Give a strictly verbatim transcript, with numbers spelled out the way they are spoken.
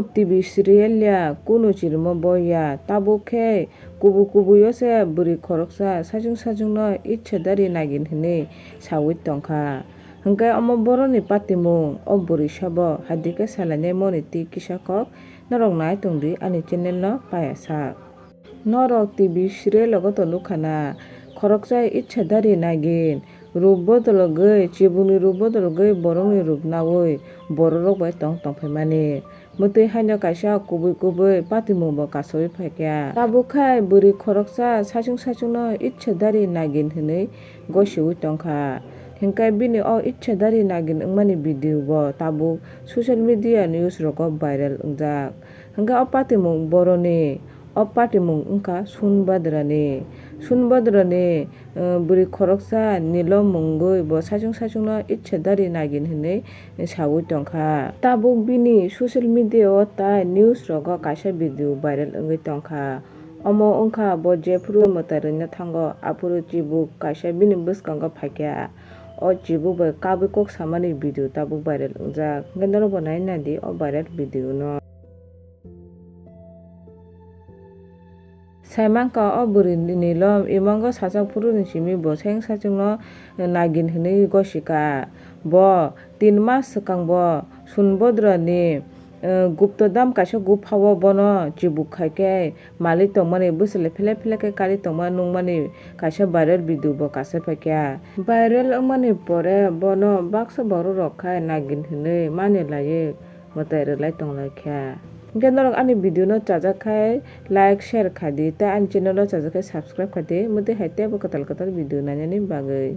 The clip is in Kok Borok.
T V serial ya, kunu chirimo bo ya, tabuk khe kubui kubui o se bwrwi khoroksa saichung saichung no ichadari nagin hinwi sawi tongkha. Hwnkhe omo boroni patimung, o bwrwi sabo haidikhe salainai moni twi kisa kok, norok nai tongdi ani channel no paya sak. Norok T V serial logo to nukha na, khoroksa ichadari nagin, rup bodologwi, chibukni rup bodologwi borokni rup nawi bororok bai tong tongphaimani. Mwtwi haino kaisa kubui kubui patimungbo kasawi phaikha. Tabuk khai bwrwi khoroksa saichung saichungno ichadari nagin hinwi gosiwi tongkha. Hinkhe bini o ichadari nagin wngmani video bo tabuk social media news rogo viral wngjak. Hinkhe o patimung boroni, o patimung wngkha Sunbadrani. Sunbadrani, eh, bwrwi khoroksa Nilom mungwi bo saichung saichungno ichadari nagin hinwi sawi tongkha. Tabuk bini social media o tai news rogo kaisa video viral wngwi tongkha. Omo wngkha bo jephuru mwtai rwina thango, aphuru chibuk kaisa bini bwskango phaikha. O chibuk bai kabui kok samani video tabuk viral wngjak. Hwnkhe norokbo nai naidi o viral video no. Saimankha o bwrwi Nilom imango sajak phuruni simi bo seng saichungno nagin hinwi gosika. Bo tin mas swkang bo Sunbodra ni, eh, Guptodam kaisa gupha o bono chibuk khaikhe malik tongmani bwswlwi philek philek khe kari tongma nukmani kaisa viral video bo kasai phaikha. Viral wngmani pore bono baksa borok rok khai nagin hinwi mani laiwi mwtai rwlai tonglaikha. Hwnkhe norok ani video no chajak khai like, share khaidi tei ani channel o chajak khai subscribe khaidi, mwtwi hai teibo kwtal kwtal video nainani bagwi.